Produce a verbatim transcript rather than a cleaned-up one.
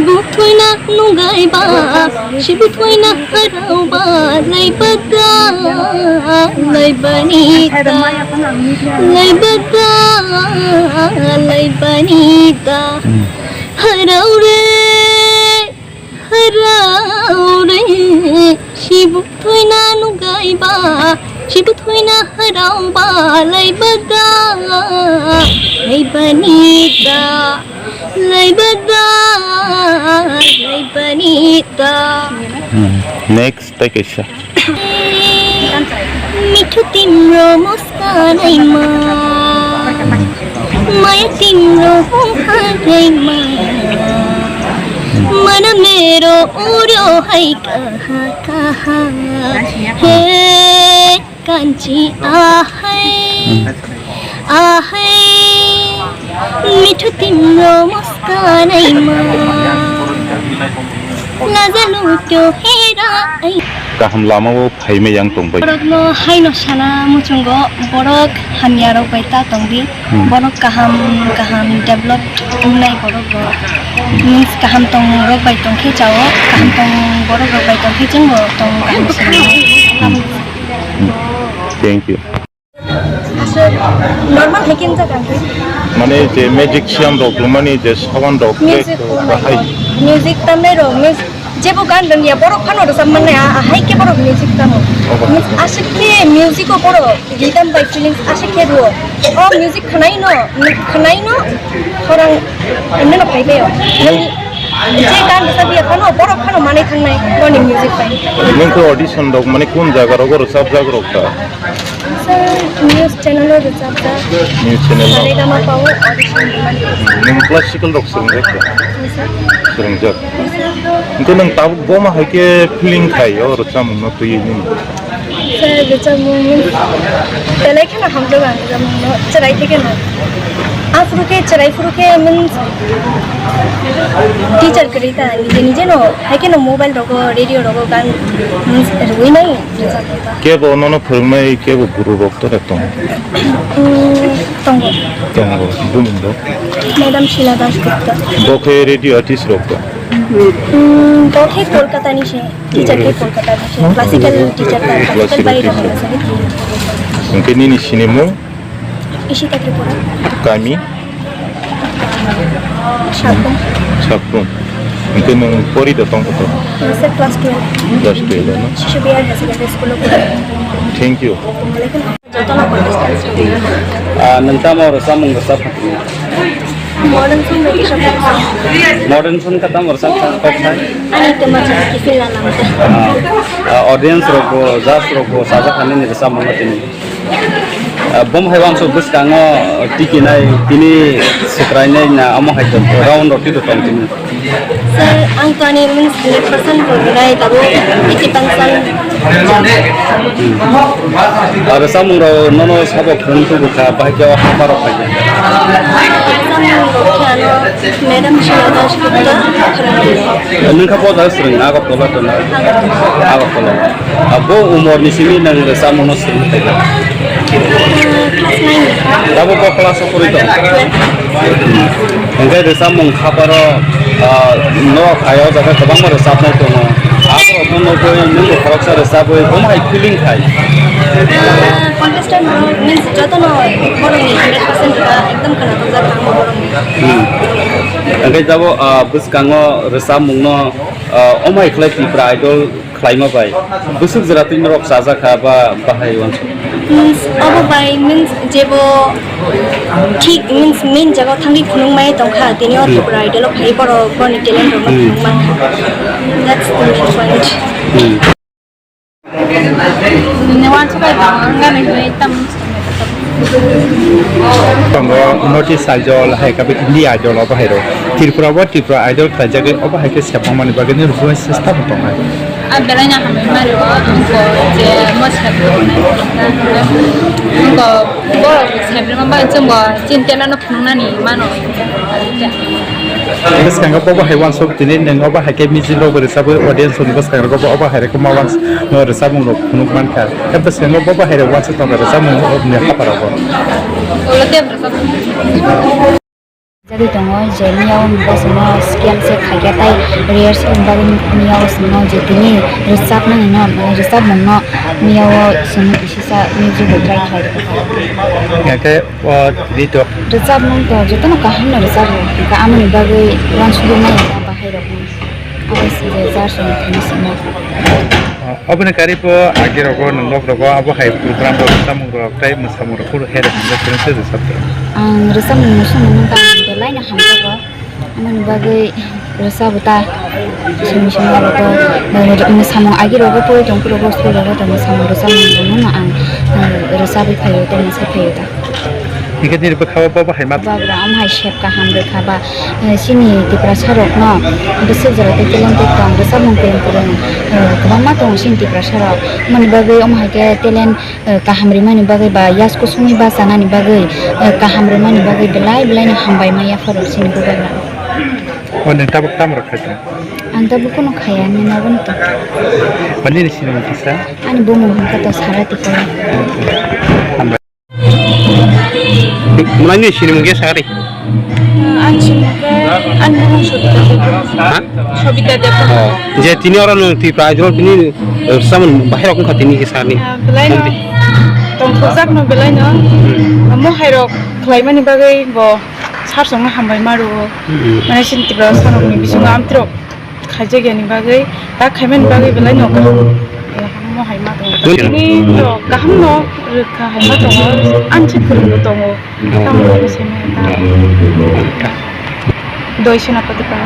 Buthoina nungaiba, si buthoina haraoba, laibada, laibani da, laibada, laibani da. Hmm. Harao re, harao re, si buthoina nungaiba, si buthoina haraoba, laibada, laibani da. Laibada, laibani da. Hmm. Next, tai kaisa. Mithu timro muskanaima. Maya timro hung haraima. Mana mero uro hai kaha kaha. He. Kanchi ahai, ahai, mithu timro muskanaima. Lajalu kyo hera ai. Kaham lama o phaima yang tongbai. Borok no haino sana muchungo, borok hamya rok bai ta tongdi. Hmm. Borok kaham, kaham develop wngnai borok rok. Means kaham tong rok bai tongkhe chao, kaham tong borok rok bai tongkhe chwngbo tong kaham swnamwi. Hmm. Thank you. Aswk normal hai khe wngkha khe. Mane je magician rok rwmani je sawan rok, music, oh my bahai. God. Music tamnai rok, mus-, jebo gan rwngya borok phano rwchap mannai, a, a hai khe borok music tamo. Oh, bahai. Mus-, aswk khe music o borok rhythm bai feelings aswk khe rwo. O music khwnaino, khwnaino khorang emne no phai baio. Nung- Je gan rwchapya phano, borok phano manwi thangnai boni music bai. Nung khe audition rok mane kun jaga rogo rwchapjak rok ta? Sir, news channel o rwchapjak. News channel o. Saregama pa o audition rwmani. Nung classical rok swrwngjak ta? Yes, sir. Swrwngjak. Yes, sir. Hwnkhe nung tabuk bo ma hai khe feeling khai o rwchapmung no twiwi nini? Sir, rwchapmung means belai kheno hamjak ang rwchapmung no, chwrai khe kheno. Aphuru khe, chwrai phuru khe means teacher kwrwi ta, nije nije no, hai kheno mobile rogo, radio rogo gan means rwui nai rwchapmung ta. Kebo nono phwrwngnai, kebo guru rok to tong? Mm, tongo. Tongo, bumung rok? Madam Sheila Das Gupta. Bo khe radio artist rok to? Mm, bo khe Kolkata ni se. Teacher khe Kolkata ni se, classical teacher ta, classical bai rok ni se. Hwnkhe nini sinimung? Ishita Tripura. Kami? Saplung. Saplung. Hwnkhe nwng pori da tong kha to? Sir, class twelve. Class twelve no? Shishu Bihar Higher Secondary School o pori. Thank you. Jotono contestants rok. Ah, nwng tamo rwchapmung rwchap kha? Modern song bai kisa. Modern song khe tamo rwchap kha, kok khai? Ani tema chini kiphil na namta. Ah, ah, audience rok bo, judge rok bo sajak kha nini rwchapmung no tini. Ah, bom hai uansuk bwskango tikinai tini swkrainai na omo hai round rok tito tong tini. Sir, ang to ani means hundred percent purunai tabuk eighty percent. Aro samung rok nono sabo phwrwng tubu kha, bahai khe o haparo phai kha. Samung rok khe ano Madam Shreya Das Gupta phwrwngwi. Nwng kha bo jaga swrwng Agartala to na? Agartala. Agartala. Abo umor ni simi nwng samung no swrwng phai kha. Class nine. Abo bo class o pori tong? Twelve. Hwnkhe rwchapmung khaparo, ah, norok hai o jaga kwbangma rwchapnai tongo. Aborokno nugwi nwng bo khoroksa rwchabwi omo hai feeling khai? Ah, contestant rok means jotono borokni hundred percent ba ekdom khwnathokjak ang borokni. Hmm. Hwnkhe tabuk, ah, bwskango rwchapmungno, ah, omo hai khlai Tipra Idol khlaima bai bwswk jora twi norok chajak kha ba bahai uansuk? Means, obo bai means jebo thik means main jaga o thangwi phunuk mai tong kha, tini o Tripura Idol o phai borok boni talent rok no phunuk man kha. That's the main point. Hmm. Nini uansuk bai tamo, wngani hinwi tam. Tongo North East Idol, hai khe India Idol, obo hai rok. Tripura bo Tripura Idol khlaijagwi, obo hai khe sepmani bagwi nini bubai sesta bo tongnai. A belai no hambai mani o, wngkha je mo sepmani. Wngkha borok sepmani bagwi chwngbo chini talent no phunuknani mano. Bwskango bobo hai uansuk tini nwng obo hai khe music rok bo rwchapwi audience rokni bwskango bobo obo hai rokma uansuk no rwchapmung rok phunuk mankha. Tei bwskango bobo hai rok uansuk tongkha rwchapmung rokni haparo bo. Ulo tei rwchapmung. Jagwi tongo je miyao bo chwngno scam se khaikha tei rehearsal ni bagwi miyao chwngno je tini rwchapnani no, mane rwchapmungno miyao chwngno kisisa music bo try khlai rwkha. Hingkhe o tini to? Rwchapmung to jotono kaham no rwchapo, hingkhe amoni bagwi uansukgwi maya ta bahai rokno. Abo se je jar song thani simo. Oboni kari bo agi rogo, nwng nok rogo, abo hai program rok, samung rok, tei mwsamung rok, kuru hai rok, hwnjak kwrwng se rwchap rok. Ang rwchapmung no songwi mankha, ang belai no hamjago. Amoni bagwi rwchabo ta, simi simi abo to, eh, mwsamung agi rogo pori tong, kuru bo school rogo tong, mwsamung rwchapmung no ang, eh, rwchabwi phaio, tei mwsai phaio ta. Hingke nini bwkha o bo bahai ma. Ba bwrang omo hai sep kaham rwkha ba, eh, chini Tiprasa rokno bwswk jora tei talented tong, rwchapmung kwrwng kwrwng, eh, kwbangma tongo chini Tiprasa rok. Moni bagwi omo hai khe talent, eh, kaham rwmani bagwi ba yasku songwi bachanani bagwi, eh, kaham rwmani bagwi belai belai no hambai ma yapharo chini bubagra. O nwng tabuk tamo rok khaisa? Ang tabuk kono khaya, nini abo nito. Ba nini sinimung kisa? Ani bumung hwnkha to Sara Tikora. Hambai. Mwnai ni sinimung khe sakari? Ang sinimung khe ani bumung Sobita Debbarma. Ha? Sobita Debbarma. Oh, je tini oro nwng Tripura Idol tini, eh, samung bahai rok wngkha tini khe sakni. Ah, belai no. Tongthokjak no belai no. Mohai rok khlaimani bagwi bo sar songno hambai ma rwo. Hmm. Mane chini Tripura sanokni bisingo amtwrok khaijakya ni bagwi, ta khaimani bagwi belai no kaham, eh, hammo hai ma tongo. Bui- Tini to kaham no rwkha hai ma tongo, ang se phwrwngbo tongo. Oh. Tamo no se ma ta. Doi Senapati para.